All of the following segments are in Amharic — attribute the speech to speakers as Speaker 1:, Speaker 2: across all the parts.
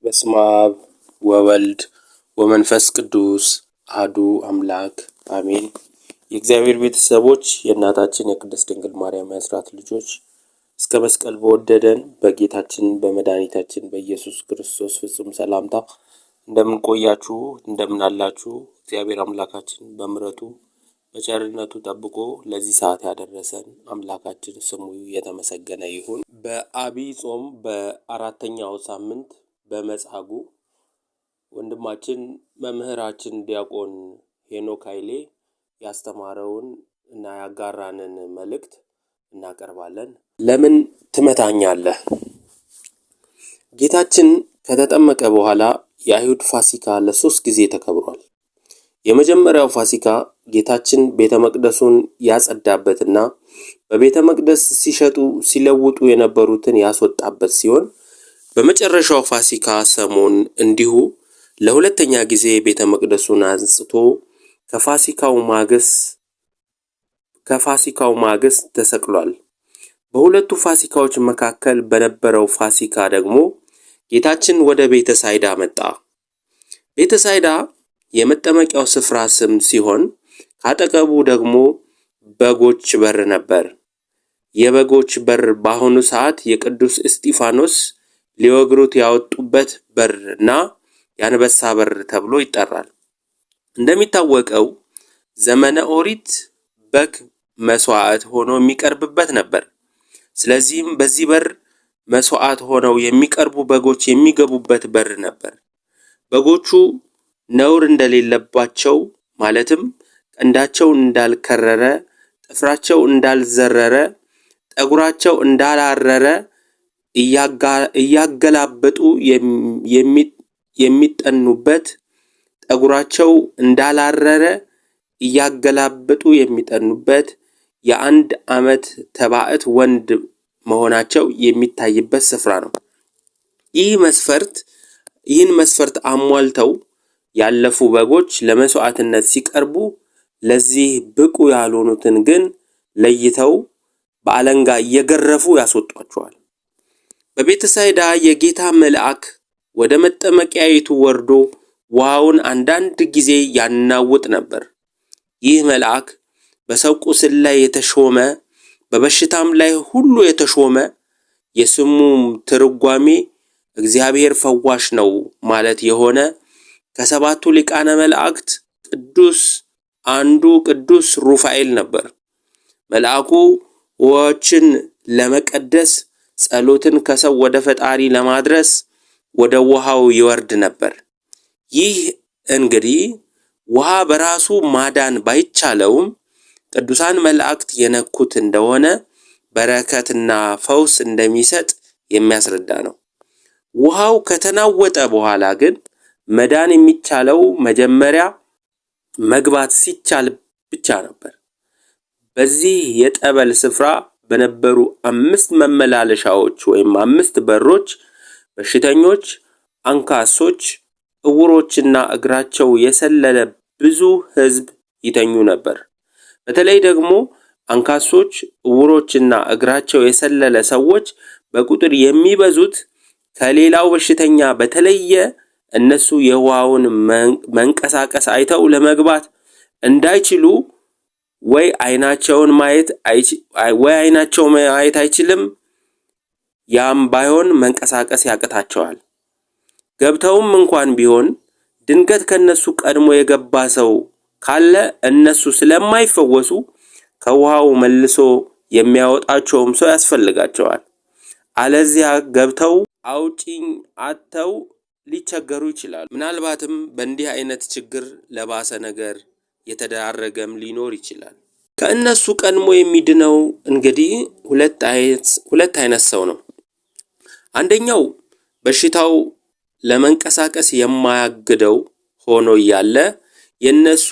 Speaker 1: በስመ አብ ወወልድ ወመንፈስ ቅዱስ አሐዱ አምላክ አሜን። የእግዚአብሔር ቤተሰቦች፣ የእናታችን የቅድስት ድንግል ማርያም የአስራት ልጆች፣ እስከ መስቀል በወደደን በጌታችን በመድኃኒታችን በኢየሱስ ክርስቶስ ፍጹም ሰላምታ እንደምን ቆያችሁ? እንደምን አላችሁ? እግዚአብሔር አምላካችን በምሕረቱ በቸርነቱ ጠብቆ ለዚህ ሰዓት ያደረሰን አምላካችን ስሙ የተመሰገነ ይሁን። በዐቢይ ጾም በአራተኛው ሳምንት በመጻጉዕ ወንድማችን መምህራችን ዲያቆን ሄኖክ ኃይሌ ያስተማረውን እና ያጋራንን መልእክት እናቀርባለን። ለምን ትመታኛለህ? ጌታችን ከተጠመቀ በኋላ የአይሁድ ፋሲካ ለ3 ጊዜ ተከብሯል። የመጀመሪያው ፋሲካ ጌታችን ቤተ መቅደሱን ያጸዳበትና በቤተ መቅደስ ሲሸጡ ሲለውጡ የነበሩትን ያስወጣበት ሲሆን፣ በመጨረሻው ፋሲካ ሰሞን እንዲሁ ለሁለተኛ ጊዜ ቤተ መቅደሱን አንጽቶ ከፋሲካው ማግስት ተሰቅሏል። በሁለቱ ፋሲካዎች መካከል በነበረው ፋሲካ ደግሞ ጌታችን ወደ ቤተ ሳይዳ መጣ። ቤተ ሳይዳ የመጠመቂያው ስፍራ ስም ሲሆን፣ ካጠገቡ ደግሞ በጎች በር ነበር። የበጎች በር በአሁኑ ሰዓት የቅዱስ እስጢፋኖስ ሊወግሩት ያወጡበት በር እና የአንበሳ በር ተብሎ ይጠራል። እንደሚታወቀው ዘመነ ኦሪት በግ መስዋዕት ሆኖ የሚቀርብበት ነበር። ስለዚህም በዚህ በር መስዋዕት ሆነው የሚቀርቡ በጎች የሚገቡበት በር ነበር። በጎቹ ነውር እንደሌለባቸው፣ ማለትም ቀንዳቸው እንዳልከረረ፣ ጥፍራቸው እንዳልዘረረ፣ ጠጉራቸው እንዳላረረ እያገላበጡ የሚጠኑበት፣ ጠጉራቸው እንዳላረረ እያገላበጡ የሚጠኑበት፣ የ1 ዓመት ተባዕት ወንድ መሆናቸው የሚታይበት ስፍራ ነው። ይህ መስፈርት ይህን መስፈርት አሟልተው ያለፉ በጎች ለመስዋዕትነት ሲቀርቡ፣ ለዚህ ብቁ ያልሆኑትን ግን ለይተው በአለንጋ እየገረፉ ያስወጧቸዋል። በቤተሳይዳ የጌታ መልአክ ወደ መጠመቂያይቱ ወርዶ ውሃውን አንዳንድ ጊዜ ያናውጥ ነበር። ይህ መልአክ በሰው ቁስል ላይ የተሾመ፣ በበሽታም ላይ ሁሉ የተሾመ፣ የስሙም ትርጓሜ እግዚአብሔር ፈዋሽ ነው ማለት የሆነ ከሰባቱ ሊቃነ መላእክት ቅዱስ አንዱ ቅዱስ ሩፋኤል ነበር። መልአኩ ውኆችን ለመቀደስ፣ ጸሎትን ከሰው ወደ ፈጣሪ ለማድረስ ወደ ውሃው ይወርድ ነበር። ይህ እንግዲህ ውሃ በራሱ ማዳን ባይቻለውም ቅዱሳን መላእክት የነኩት እንደሆነ በረከትና ፈውስ እንደሚሰጥ የሚያስረዳ ነው። ውሃው ከተናወጠ በኋላ ግን መዳን የሚቻለው መጀመሪያ መግባት ሲቻል ብቻ ነበር። በዚህ የጠበል ስፍራ በነበሩ አምስት መመላለሻዎች ወይም አምስት በሮች በሽተኞች፣ አንካሶች፣ እውሮችና እግራቸው የሰለለ ብዙ ሕዝብ ይተኙ ነበር። በተለይ ደግሞ አንካሶች፣ እውሮችና እግራቸው የሰለለ ሰዎች በቁጥር የሚበዙት ከሌላው በሽተኛ በተለየ እነሱ የውሃውን መንቀሳቀስ አይተው ለመግባት እንዳይችሉ ወይ አይናቸው ማየት አይችልም፣ ያም ባይሆን መንቀሳቀስ ያቅታቸዋል። ገብተውም እንኳን ቢሆን ድንገት ከነሱ ቀድሞ የገባ ሰው ካለ እነሱ ስለማይፈወሱ ከውሃው መልሶ የሚያወጣቸውም ሰው ያስፈልጋቸዋል። አለዚያ ገብተው አውጪኝ አጥተው ሊቸገሩ ይችላሉ። ምናልባትም በእንዲህ አይነት ችግር ለባሰ ነገር የተዳረገም ሊኖር ይችላል። ከእነሱ ቀድሞ የሚድነው እንግዲህ ሁለት አይነት ሰው ነው። አንደኛው በሽታው ለመንቀሳቀስ የማያግደው ሆኖ እያለ የእነሱ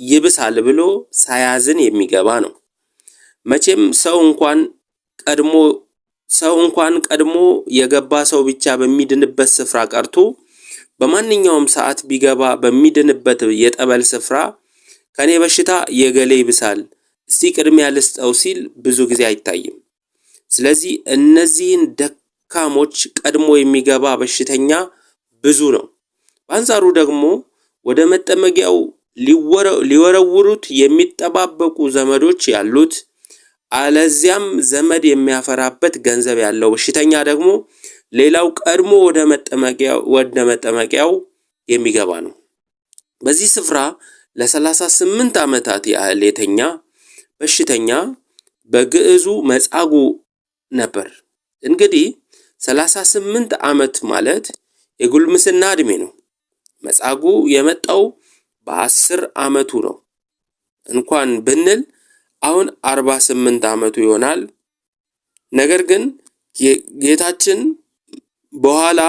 Speaker 1: ይብሳል ብሎ ሳያዝን የሚገባ ነው። መቼም ሰው እንኳን ቀድሞ የገባ ሰው ብቻ በሚድንበት ስፍራ ቀርቶ በማንኛውም ሰዓት ቢገባ በሚድንበት የጠበል ስፍራ ከኔ በሽታ የገሌ ይብሳል፣ እስቲ ቅድሚያ ልስጠው ሲል ብዙ ጊዜ አይታይም። ስለዚህ እነዚህን ደካሞች ቀድሞ የሚገባ በሽተኛ ብዙ ነው። በአንጻሩ ደግሞ ወደ መጠመቂያው ሊወረውሩት የሚጠባበቁ ዘመዶች ያሉት፣ አለዚያም ዘመድ የሚያፈራበት ገንዘብ ያለው በሽተኛ ደግሞ ሌላው ቀድሞ ወደ መጠመቂያው የሚገባ ነው። በዚህ ስፍራ ለ38 ዓመታት ያህል የተኛ በሽተኛ በግዕዙ መጻጉዕ ነበር። እንግዲህ 38 ዓመት ማለት የጉልምስና ዕድሜ ነው። መጻጉዕ የመጣው በ10 ዓመቱ ነው እንኳን ብንል አሁን 48 ዓመቱ ይሆናል። ነገር ግን ጌታችን በኋላ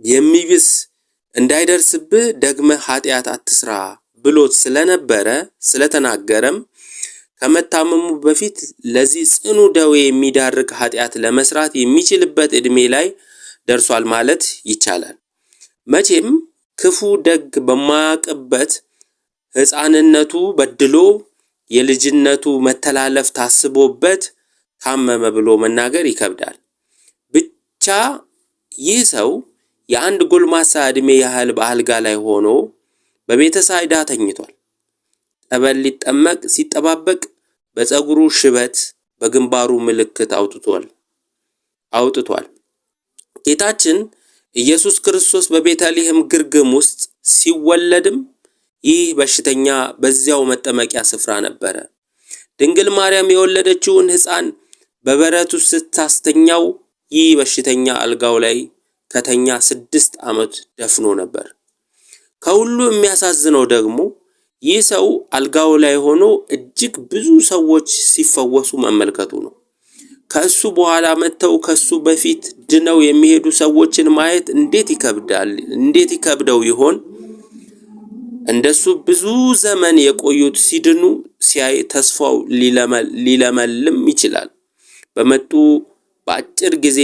Speaker 1: የሚብስ እንዳይደርስብህ ደግመህ ኃጢአት አትስራ ብሎት ስለነበረ፣ ስለተናገረም፣ ከመታመሙ በፊት ለዚህ ጽኑ ደዌ የሚዳርግ ኃጢአት ለመስራት የሚችልበት ዕድሜ ላይ ደርሷል ማለት ይቻላል። መቼም ክፉ ደግ በማያውቅበት ሕፃንነቱ በድሎ የልጅነቱ መተላለፍ ታስቦበት ታመመ ብሎ መናገር ይከብዳል። ብቻ ይህ ሰው የአንድ ጎልማሳ ዕድሜ ያህል በአልጋ ላይ ሆኖ በቤተ ሳይዳ ተኝቷል። ጠበል ሊጠመቅ ሲጠባበቅ በፀጉሩ ሽበት፣ በግንባሩ ምልክት አውጥቷል። ጌታችን ኢየሱስ ክርስቶስ በቤተልሔም ግርግም ውስጥ ሲወለድም ይህ በሽተኛ በዚያው መጠመቂያ ስፍራ ነበረ። ድንግል ማርያም የወለደችውን ሕፃን በበረቱ ስታስተኛው ይህ በሽተኛ አልጋው ላይ ከተኛ 6 ዓመት ደፍኖ ነበር። ከሁሉ የሚያሳዝነው ደግሞ ይህ ሰው አልጋው ላይ ሆኖ እጅግ ብዙ ሰዎች ሲፈወሱ መመልከቱ ነው። ከእሱ በኋላ መጥተው ከእሱ በፊት ድነው የሚሄዱ ሰዎችን ማየት እንዴት ይከብዳል! እንዴት ይከብደው ይሆን? እንደሱ ብዙ ዘመን የቆዩት ሲድኑ ሲያይ ተስፋው ሊለመልም ይችላል። በመጡ በአጭር ጊዜ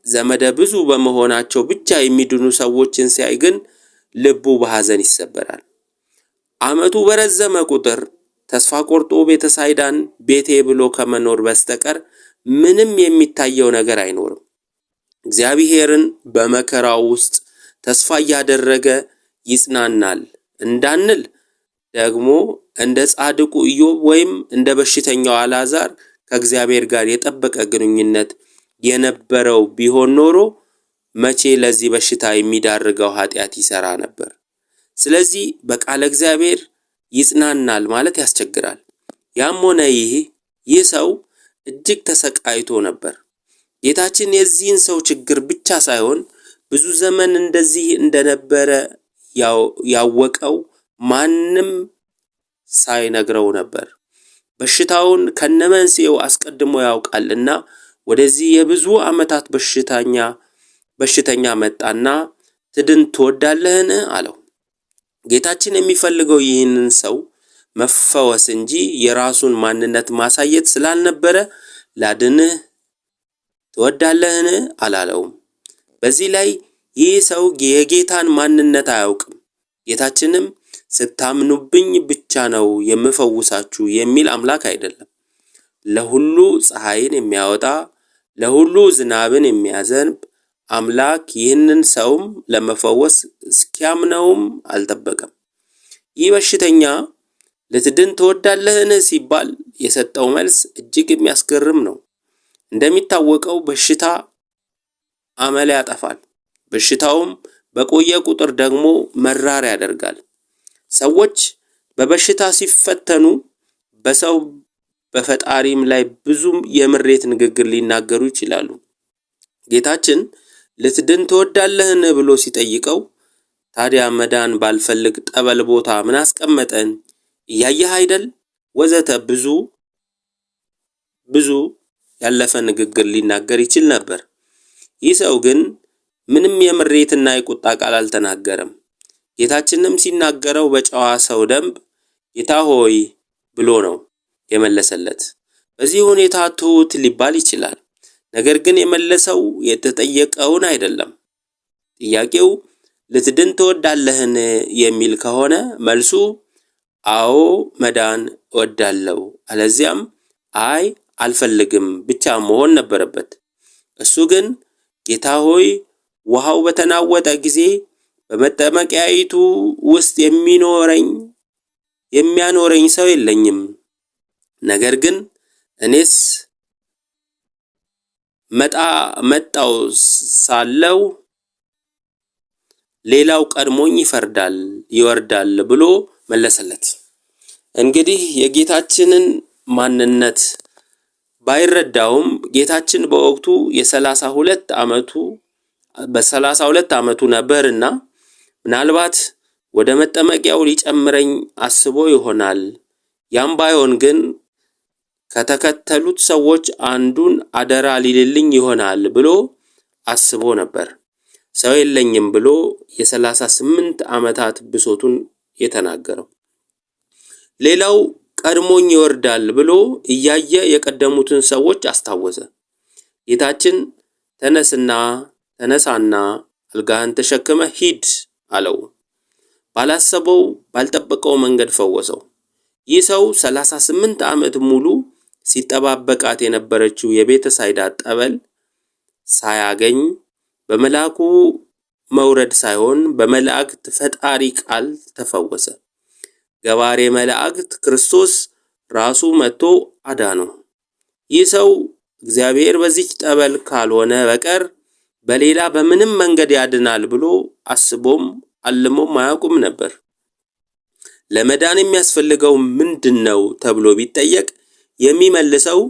Speaker 1: ዘመደ ብዙ በመሆናቸው ብቻ የሚድኑ ሰዎችን ሲያይ ግን ልቡ በሐዘን ይሰበራል። ዓመቱ በረዘመ ቁጥር ተስፋ ቆርጦ ቤተሳይዳን ቤቴ ብሎ ከመኖር በስተቀር ምንም የሚታየው ነገር አይኖርም። እግዚአብሔርን በመከራው ውስጥ ተስፋ እያደረገ ይጽናናል እንዳንል ደግሞ እንደ ጻድቁ ኢዮብ ወይም እንደ በሽተኛው አልዓዛር ከእግዚአብሔር ጋር የጠበቀ ግንኙነት የነበረው ቢሆን ኖሮ መቼ ለዚህ በሽታ የሚዳርገው ኃጢአት ይሰራ ነበር? ስለዚህ በቃለ እግዚአብሔር ይጽናናል ማለት ያስቸግራል። ያም ሆነ ይህ፣ ይህ ሰው እጅግ ተሰቃይቶ ነበር። ጌታችን የዚህን ሰው ችግር ብቻ ሳይሆን ብዙ ዘመን እንደዚህ እንደነበረ ያወቀው ማንም ሳይነግረው ነበር። በሽታውን ከነመንስኤው አስቀድሞ ያውቃልና ወደዚህ የብዙ ዓመታት በሽተኛ መጣና ትድን ትወዳለህን? አለው። ጌታችን የሚፈልገው ይህንን ሰው መፈወስ እንጂ የራሱን ማንነት ማሳየት ስላልነበረ ላድንህ ትወዳለህን? አላለውም። በዚህ ላይ ይህ ሰው የጌታን ማንነት አያውቅም። ጌታችንም ስታምኑብኝ ብቻ ነው የምፈውሳችሁ የሚል አምላክ አይደለም። ለሁሉ ፀሐይን የሚያወጣ፣ ለሁሉ ዝናብን የሚያዘንብ አምላክ ይህንን ሰውም ለመፈወስ እስኪያምነውም አልጠበቀም። ይህ በሽተኛ ልትድን ትወዳለህን ሲባል የሰጠው መልስ እጅግ የሚያስገርም ነው። እንደሚታወቀው በሽታ አመል ያጠፋል። በሽታውም በቆየ ቁጥር ደግሞ መራር ያደርጋል። ሰዎች በበሽታ ሲፈተኑ በሰው በፈጣሪም ላይ ብዙም የምሬት ንግግር ሊናገሩ ይችላሉ። ጌታችን ልትድን ትወዳለህን ብሎ ሲጠይቀው ታዲያ መዳን ባልፈልግ ጠበል ቦታ ምን አስቀመጠን? እያየህ አይደል? ወዘተ ብዙ ብዙ ያለፈ ንግግር ሊናገር ይችል ነበር። ይህ ሰው ግን ምንም የምሬትና የቁጣ ቃል አልተናገረም። ጌታችንም ሲናገረው በጨዋ ሰው ደንብ ጌታ ሆይ ብሎ ነው የመለሰለት። በዚህ ሁኔታ ትሁት ሊባል ይችላል። ነገር ግን የመለሰው የተጠየቀውን አይደለም። ጥያቄው ልትድን ትወዳለህን የሚል ከሆነ መልሱ አዎ መዳን እወዳለሁ፣ አለዚያም አይ አልፈልግም ብቻ መሆን ነበረበት። እሱ ግን ጌታ ሆይ ውሃው በተናወጠ ጊዜ በመጠመቂያይቱ ውስጥ የሚኖረኝ የሚያኖረኝ ሰው የለኝም። ነገር ግን እኔስ መጣ መጣው ሳለው ሌላው ቀድሞኝ ይፈርዳል ይወርዳል ብሎ መለሰለት። እንግዲህ የጌታችንን ማንነት ባይረዳውም ጌታችን በወቅቱ የ32 ዓመቱ በ32 ዓመቱ ነበርና ምናልባት ወደ መጠመቂያው ሊጨምረኝ አስቦ ይሆናል። ያም ባይሆን ግን ከተከተሉት ሰዎች አንዱን አደራ ሊልልኝ ይሆናል ብሎ አስቦ ነበር። ሰው የለኝም ብሎ የ38 ዓመታት ብሶቱን የተናገረው። ሌላው ቀድሞኝ ይወርዳል ብሎ እያየ የቀደሙትን ሰዎች አስታወሰ። ጌታችን ተነስና ተነሳና አልጋህን ተሸክመህ ሂድ አለው። ባላሰበው ባልጠበቀው መንገድ ፈወሰው። ይህ ሰው 38 ዓመት ሙሉ ሲጠባበቃት የነበረችው የቤተ ሳይዳ ጠበል ሳያገኝ በመልአኩ መውረድ ሳይሆን በመላእክት ፈጣሪ ቃል ተፈወሰ። ገባሬ መላእክት ክርስቶስ ራሱ መጥቶ አዳነው። ይህ ሰው እግዚአብሔር በዚች ጠበል ካልሆነ በቀር በሌላ በምንም መንገድ ያድናል ብሎ አስቦም አልሞም አያውቁም ነበር። ለመዳን የሚያስፈልገው ምንድን ነው ተብሎ ቢጠየቅ የሚመልሰው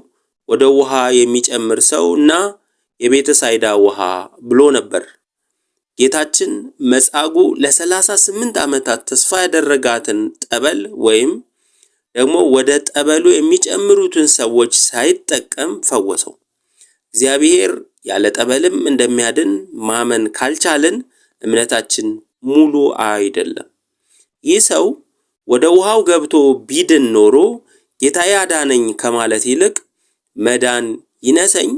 Speaker 1: ወደ ውሃ የሚጨምር ሰው እና የቤተ ሳይዳ ውሃ ብሎ ነበር። ጌታችን መጻጉዕ ለ38 ዓመታት ተስፋ ያደረጋትን ጠበል ወይም ደግሞ ወደ ጠበሉ የሚጨምሩትን ሰዎች ሳይጠቀም ፈወሰው። እግዚአብሔር ያለ ጠበልም እንደሚያድን ማመን ካልቻልን እምነታችን ሙሉ አይደለም። ይህ ሰው ወደ ውሃው ገብቶ ቢድን ኖሮ ጌታዬ አዳነኝ ከማለት ይልቅ መዳን ይነሰኝ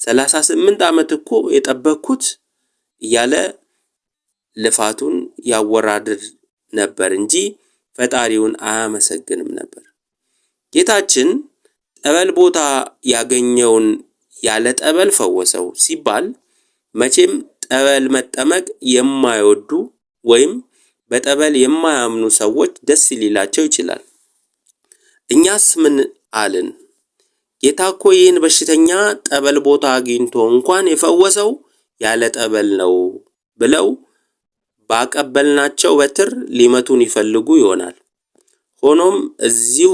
Speaker 1: 38 ዓመት እኮ የጠበቅኩት እያለ ልፋቱን ያወራድድ ነበር እንጂ ፈጣሪውን አያመሰግንም ነበር። ጌታችን ጠበል ቦታ ያገኘውን ያለ ጠበል ፈወሰው ሲባል መቼም ጠበል መጠመቅ የማይወዱ ወይም በጠበል የማያምኑ ሰዎች ደስ ሊላቸው ይችላል። እኛስ ምን አልን? ጌታ እኮ ይህን በሽተኛ ጠበል ቦታ አግኝቶ እንኳን የፈወሰው ያለ ጠበል ነው ብለው ባቀበልናቸው በትር ሊመቱን ይፈልጉ ይሆናል። ሆኖም እዚሁ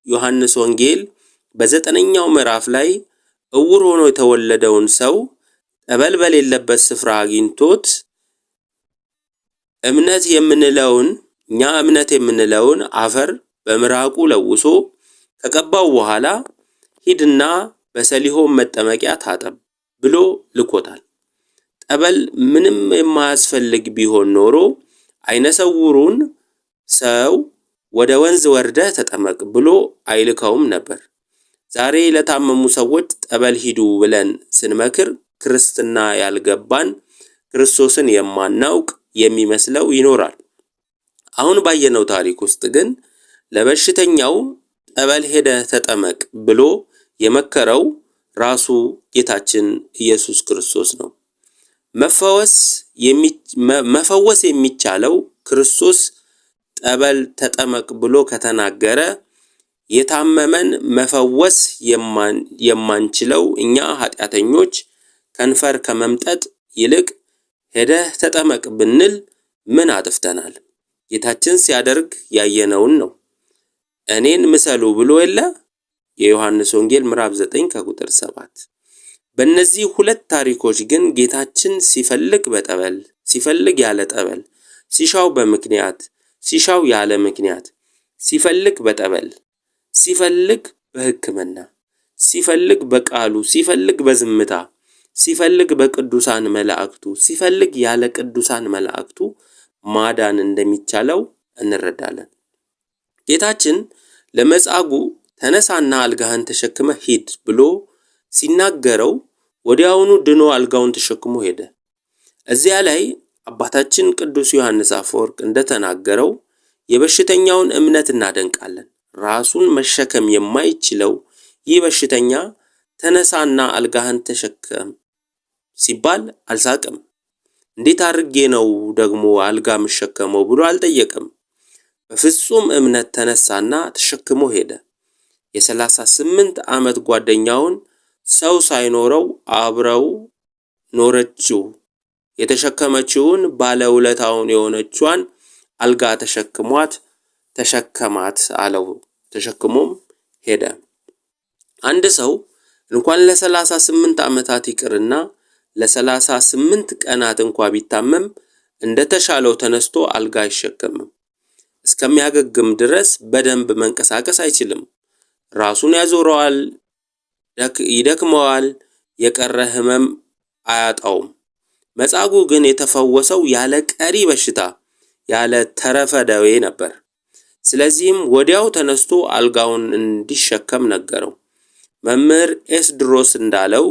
Speaker 1: ዮሐንስ ወንጌል በ9ኛው ምዕራፍ ላይ እውር ሆኖ የተወለደውን ሰው ጠበል በሌለበት ስፍራ አግኝቶት እምነት የምንለውን እኛ እምነት የምንለውን አፈር በምራቁ ለውሶ ከቀባው በኋላ ሂድና በሰሊሆም መጠመቂያ ታጠብ ብሎ ልኮታል። ጠበል ምንም የማያስፈልግ ቢሆን ኖሮ አይነ ስውሩን ሰው ወደ ወንዝ ወርደህ ተጠመቅ ብሎ አይልከውም ነበር። ዛሬ ለታመሙ ሰዎች ጠበል ሂዱ ብለን ስንመክር ክርስትና ያልገባን ክርስቶስን የማናውቅ የሚመስለው ይኖራል። አሁን ባየነው ታሪክ ውስጥ ግን ለበሽተኛው ጠበል ሄደህ ተጠመቅ ብሎ የመከረው ራሱ ጌታችን ኢየሱስ ክርስቶስ ነው። መፈወስ የሚቻለው ክርስቶስ ጠበል ተጠመቅ ብሎ ከተናገረ የታመመን መፈወስ የማንችለው እኛ ኃጢአተኞች ከንፈር ከመምጠጥ ይልቅ ሄደህ ተጠመቅ ብንል ምን አጥፍተናል? ጌታችን ሲያደርግ ያየነውን ነው። እኔን ምሰሉ ብሎ የለ? የዮሐንስ ወንጌል ምዕራፍ 9 ከቁጥር 7። በእነዚህ ሁለት ታሪኮች ግን ጌታችን ሲፈልግ በጠበል፣ ሲፈልግ ያለ ጠበል፣ ሲሻው በምክንያት፣ ሲሻው ያለ ምክንያት፣ ሲፈልግ በጠበል፣ ሲፈልግ በሕክምና፣ ሲፈልግ በቃሉ፣ ሲፈልግ በዝምታ፣ ሲፈልግ በቅዱሳን መላእክቱ፣ ሲፈልግ ያለ ቅዱሳን መላእክቱ ማዳን እንደሚቻለው እንረዳለን። ጌታችን ለመጻጉዕ ተነሳና አልጋህን ተሸክመህ ሂድ ብሎ ሲናገረው ወዲያውኑ ድኖ አልጋውን ተሸክሞ ሄደ። እዚያ ላይ አባታችን ቅዱስ ዮሐንስ አፈወርቅ እንደተናገረው የበሽተኛውን እምነት እናደንቃለን። ራሱን መሸከም የማይችለው ይህ በሽተኛ ተነሳና አልጋህን ተሸከም ሲባል አልሳቅም። እንዴት አድርጌ ነው ደግሞ አልጋ የምሸከመው ብሎ አልጠየቅም። በፍጹም እምነት ተነሳና ተሸክሞ ሄደ። የ38 ዓመት ጓደኛውን ሰው ሳይኖረው አብረው ኖረችው የተሸከመችውን ባለውለታውን የሆነችዋን አልጋ ተሸክሟት ተሸከማት አለው። ተሸክሞም ሄደ። አንድ ሰው እንኳን ለ38 ዓመታት ይቅርና ለ38 ቀናት እንኳ ቢታመም እንደተሻለው ተነስቶ አልጋ አይሸከምም። እስከሚያገግም ድረስ በደንብ መንቀሳቀስ አይችልም። ራሱን ያዞረዋል፣ ይደክመዋል፣ የቀረ ህመም አያጣውም። መጻጉዕ ግን የተፈወሰው ያለ ቀሪ በሽታ ያለ ተረፈ ደዌ ነበር። ስለዚህም ወዲያው ተነስቶ አልጋውን እንዲሸከም ነገረው። መምህር ኤስድሮስ እንዳለው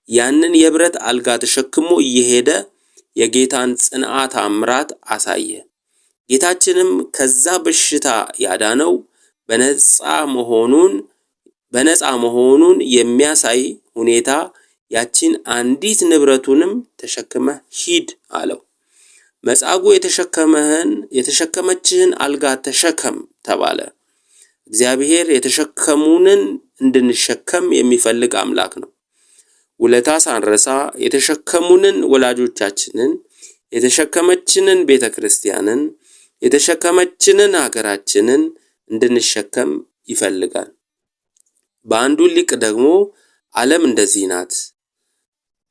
Speaker 1: ያንን የብረት አልጋ ተሸክሞ እየሄደ የጌታን ጽንዓ ታምራት አሳየ። ጌታችንም ከዛ በሽታ ያዳነው በነፃ መሆኑን በነፃ መሆኑን የሚያሳይ ሁኔታ ያችን አንዲት ንብረቱንም ተሸክመህ ሂድ አለው። መጻጉዕ የተሸከመህን የተሸከመችህን አልጋ ተሸከም ተባለ። እግዚአብሔር የተሸከሙንን እንድንሸከም የሚፈልግ አምላክ ነው። ውለታ ሳንረሳ የተሸከሙንን ወላጆቻችንን፣ የተሸከመችንን ቤተ ክርስቲያንን፣ የተሸከመችንን ሀገራችንን እንድንሸከም ይፈልጋል። በአንዱ ሊቅ ደግሞ ዓለም እንደዚህ ናት።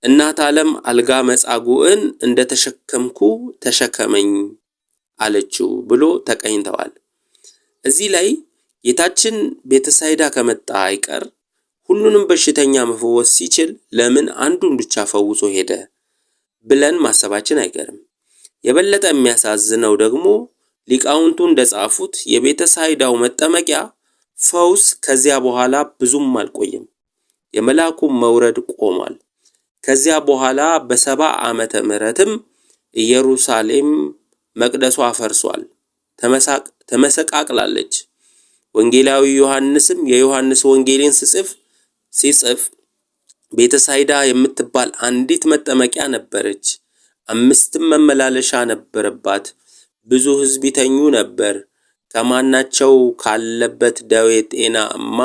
Speaker 1: እናት ዓለም አልጋ መጻጉዕን እንደተሸከምኩ ተሸከመኝ አለችው ብሎ ተቀኝተዋል። እዚህ ላይ ጌታችን ቤተሳይዳ ከመጣ አይቀር ሁሉንም በሽተኛ መፈወስ ሲችል ለምን አንዱን ብቻ ፈውሶ ሄደ ብለን ማሰባችን አይቀርም። የበለጠ የሚያሳዝነው ደግሞ ሊቃውንቱ እንደጻፉት የቤተሳይዳው መጠመቂያ ፈውስ ከዚያ በኋላ ብዙም አልቆየም። የመልአኩም መውረድ ቆሟል። ከዚያ በኋላ በ70 ዓመተ ምህረትም ኢየሩሳሌም መቅደሷ ፈርሷል፣ ተመሰቃቅላለች። ወንጌላዊ ዮሐንስም የዮሐንስ ወንጌልን ሲጽፍ ቤተሳይዳ የምትባል አንዲት መጠመቂያ ነበረች፣ አምስትም መመላለሻ ነበረባት፣ ብዙ ሕዝብ ይተኙ ነበር። ከማናቸው ካለበት ደዌ ጤናማ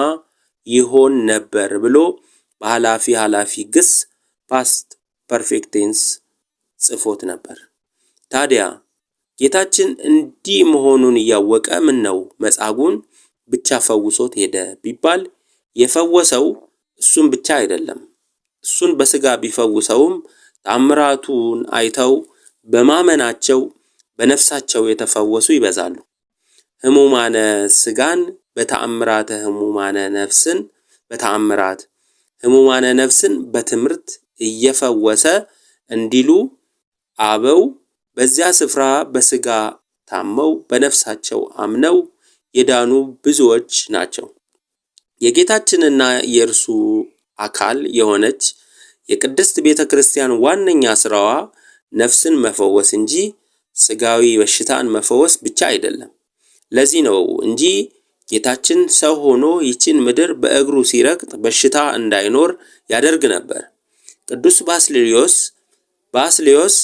Speaker 1: ይሆን ነበር ብሎ በኃላፊ ኃላፊ ግስ past perfect tense ጽፎት ነበር። ታዲያ ጌታችን እንዲህ መሆኑን እያወቀ ምን ነው መጻጉዕን ብቻ ፈውሶት ሄደ ቢባል የፈወሰው እሱን ብቻ አይደለም። እሱን በስጋ ቢፈውሰውም ታምራቱን አይተው በማመናቸው በነፍሳቸው የተፈወሱ ይበዛሉ። ህሙማነ ስጋን በተአምራተ ህሙማነ ነፍስን በተአምራት ህሙማነ ነፍስን በትምህርት እየፈወሰ እንዲሉ አበው በዚያ ስፍራ በስጋ ታመው በነፍሳቸው አምነው የዳኑ ብዙዎች ናቸው። የጌታችንና የእርሱ አካል የሆነች የቅድስት ቤተ ክርስቲያን ዋነኛ ስራዋ ነፍስን መፈወስ እንጂ ስጋዊ በሽታን መፈወስ ብቻ አይደለም። ለዚህ ነው እንጂ ጌታችን ሰው ሆኖ ይችን ምድር በእግሩ ሲረግጥ በሽታ እንዳይኖር ያደርግ ነበር። ቅዱስ ባስልዮስ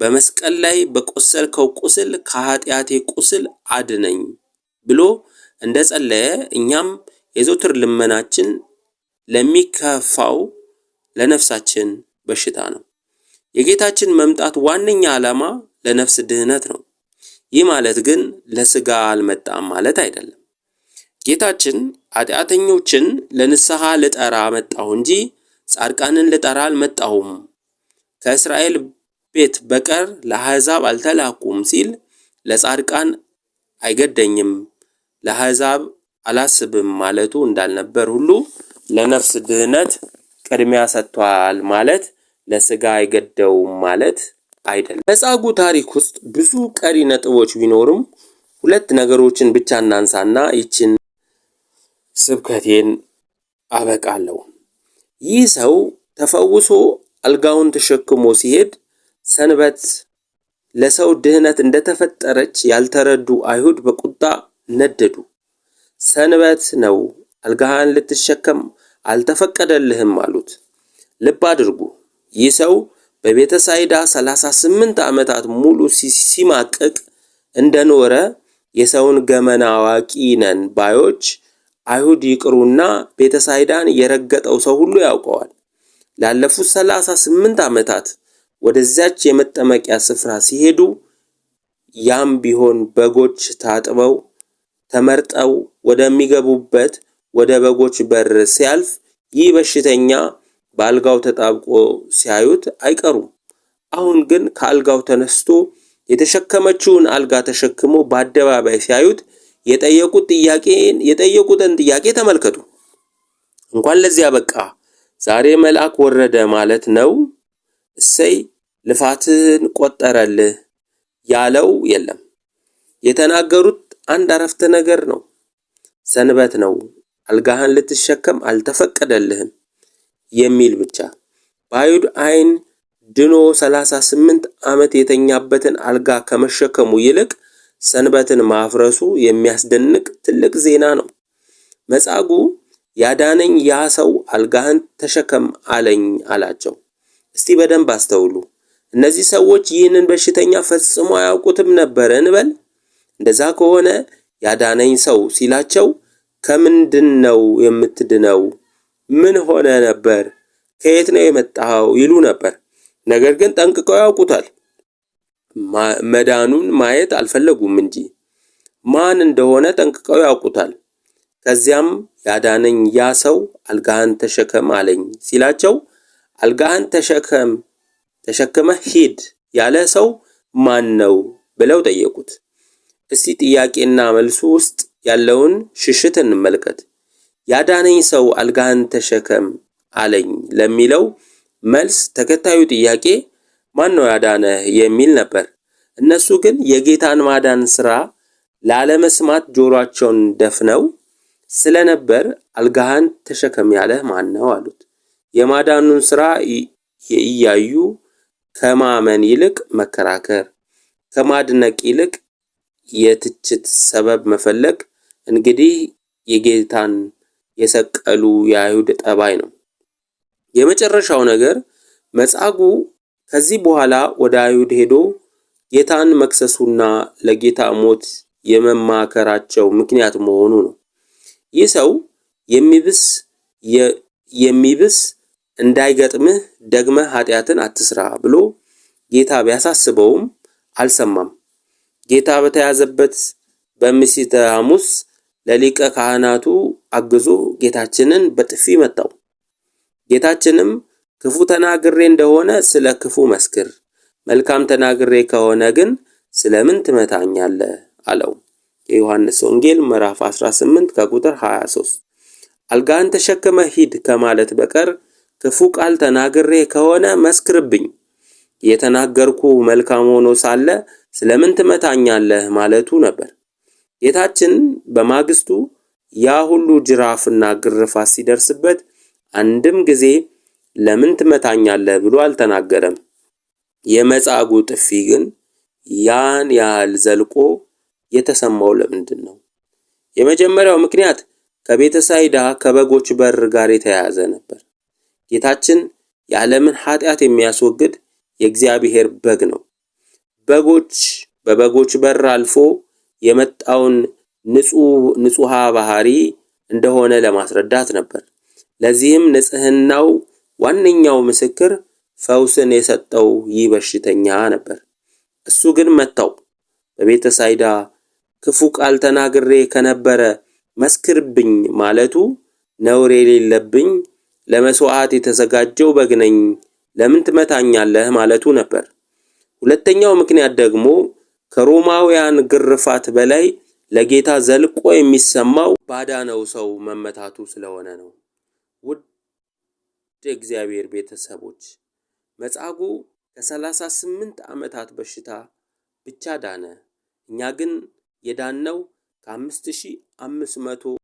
Speaker 1: በመስቀል ላይ በቆሰልከው ቁስል ከኃጢአቴ ቁስል አድነኝ ብሎ እንደጸለየ እኛም የዘውትር ልመናችን ለሚከፋው ለነፍሳችን በሽታ ነው። የጌታችን መምጣት ዋነኛ ዓላማ ለነፍስ ድህነት ነው። ይህ ማለት ግን ለስጋ አልመጣም ማለት አይደለም። ጌታችን ኃጢአተኞችን ለንስሐ ልጠራ መጣሁ እንጂ ጻድቃንን ልጠራ አልመጣሁም፣ ከእስራኤል ቤት በቀር ለአሕዛብ አልተላኩም ሲል ለጻድቃን አይገደኝም ለአሕዛብ አላስብም ማለቱ እንዳልነበር ሁሉ ለነፍስ ድህነት ቅድሚያ ሰጥቷል ማለት ለስጋ አይገደውም ማለት አይደለም። በመጻጉዕ ታሪክ ውስጥ ብዙ ቀሪ ነጥቦች ቢኖሩም ሁለት ነገሮችን ብቻ እናንሳና ይችን ስብከቴን አበቃለሁ። ይህ ሰው ተፈውሶ አልጋውን ተሸክሞ ሲሄድ ሰንበት ለሰው ድህነት እንደተፈጠረች ያልተረዱ አይሁድ በቁጣ ነደዱ። ሰንበት ነው፣ አልጋህን ልትሸከም አልተፈቀደልህም አሉት። ልብ አድርጉ፣ ይህ ሰው በቤተሳይዳ 38 ዓመታት ሙሉ ሲማቅቅ እንደኖረ የሰውን ገመና አዋቂ ነን ባዮች አይሁድ ይቅሩና ቤተሳይዳን የረገጠው ሰው ሁሉ ያውቀዋል። ላለፉት 38 ዓመታት ወደዚያች የመጠመቂያ ስፍራ ሲሄዱ ያም ቢሆን በጎች ታጥበው ተመርጠው ወደሚገቡበት ወደ በጎች በር ሲያልፍ ይህ በሽተኛ በአልጋው ተጣብቆ ሲያዩት አይቀሩም። አሁን ግን ከአልጋው ተነስቶ የተሸከመችውን አልጋ ተሸክሞ በአደባባይ ሲያዩት የጠየቁትን ጥያቄ ተመልከቱ። እንኳን ለዚያ በቃ ዛሬ መልአክ ወረደ ማለት ነው። እሰይ ልፋትህን ቆጠረልህ ያለው የለም። የተናገሩት አንድ አረፍተ ነገር ነው። ሰንበት ነው፣ አልጋህን ልትሸከም አልተፈቀደልህም የሚል ብቻ። በአይሁድ ዓይን ድኖ 38 ዓመት የተኛበትን አልጋ ከመሸከሙ ይልቅ ሰንበትን ማፍረሱ የሚያስደንቅ ትልቅ ዜና ነው። መጻጉዕ ያዳነኝ ያ ሰው አልጋህን ተሸከም አለኝ አላቸው። እስቲ በደንብ አስተውሉ። እነዚህ ሰዎች ይህንን በሽተኛ ፈጽሞ አያውቁትም ነበር እንበል። እንደዛ ከሆነ ያዳነኝ ሰው ሲላቸው ከምንድን ነው የምትድነው? ምን ሆነ ነበር? ከየት ነው የመጣኸው? ይሉ ነበር። ነገር ግን ጠንቅቀው ያውቁታል። መዳኑን ማየት አልፈለጉም እንጂ ማን እንደሆነ ጠንቅቀው ያውቁታል። ከዚያም ያዳነኝ ያ ሰው አልጋህን ተሸከም አለኝ ሲላቸው አልጋህን ተሸከም ተሸክመህ ሂድ ያለ ሰው ማን ነው ብለው ጠየቁት። እስቲ ጥያቄና መልሱ ውስጥ ያለውን ሽሽት እንመልከት። ያዳነኝ ሰው አልጋህን ተሸከም አለኝ ለሚለው መልስ ተከታዩ ጥያቄ ማን ነው ያዳነህ የሚል ነበር። እነሱ ግን የጌታን ማዳን ስራ ላለመስማት ጆሮአቸውን ደፍነው ስለነበር አልጋህን ተሸከም ያለህ ማን ነው አሉት። የማዳኑን ስራ እያዩ ከማመን ይልቅ መከራከር፣ ከማድነቅ ይልቅ የትችት ሰበብ መፈለግ እንግዲህ የጌታን የሰቀሉ የአይሁድ ጠባይ ነው። የመጨረሻው ነገር መጻጉዕ ከዚህ በኋላ ወደ አይሁድ ሄዶ ጌታን መክሰሱና ለጌታ ሞት የመማከራቸው ምክንያት መሆኑ ነው። ይህ ሰው የሚብስ የሚብስ እንዳይገጥምህ ደግመህ ኃጢአትን አትስራ ብሎ ጌታ ቢያሳስበውም አልሰማም። ጌታ በተያዘበት በምሴተ ሐሙስ ለሊቀ ካህናቱ አግዞ ጌታችንን በጥፊ መታው። ጌታችንም ክፉ ተናግሬ እንደሆነ ስለ ክፉ መስክር፣ መልካም ተናግሬ ከሆነ ግን ስለምን ትመታኛለህ? አለው። የዮሐንስ ወንጌል ምዕራፍ 18 ከቁጥር 23። አልጋህን ተሸክመ ሂድ ከማለት በቀር ክፉ ቃል ተናግሬ ከሆነ መስክርብኝ፣ የተናገርኩ መልካም ሆኖ ሳለ ስለምን ትመታኛለህ ማለቱ ነበር። ጌታችን በማግስቱ ያ ሁሉ ጅራፍና ግርፋት ሲደርስበት አንድም ጊዜ ለምን ትመታኛለህ ብሎ አልተናገረም። የመጻጉዕ ጥፊ ግን ያን ያህል ዘልቆ የተሰማው ለምንድን ነው? የመጀመሪያው ምክንያት ከቤተሳይዳ ከበጎች በር ጋር የተያያዘ ነበር። ጌታችን የዓለምን ኃጢአት የሚያስወግድ የእግዚአብሔር በግ ነው። በጎች በበጎች በር አልፎ የመጣውን ንጹሐ ባህሪ እንደሆነ ለማስረዳት ነበር። ለዚህም ንጽህናው ዋነኛው ምስክር ፈውስን የሰጠው ይህ በሽተኛ ነበር። እሱ ግን መታው። በቤተሳይዳ ክፉ ቃል ተናግሬ ከነበረ መስክርብኝ ማለቱ ነውር የሌለብኝ ለመስዋዕት የተዘጋጀው በግ ነኝ፣ ለምን ትመታኛለህ ማለቱ ነበር። ሁለተኛው ምክንያት ደግሞ ከሮማውያን ግርፋት በላይ ለጌታ ዘልቆ የሚሰማው ባዳነው ሰው መመታቱ ስለሆነ ነው። ውድ የእግዚአብሔር ቤተሰቦች መጻጉዕ ከ38 ዓመታት በሽታ ብቻ ዳነ። እኛ ግን የዳነው ከ5500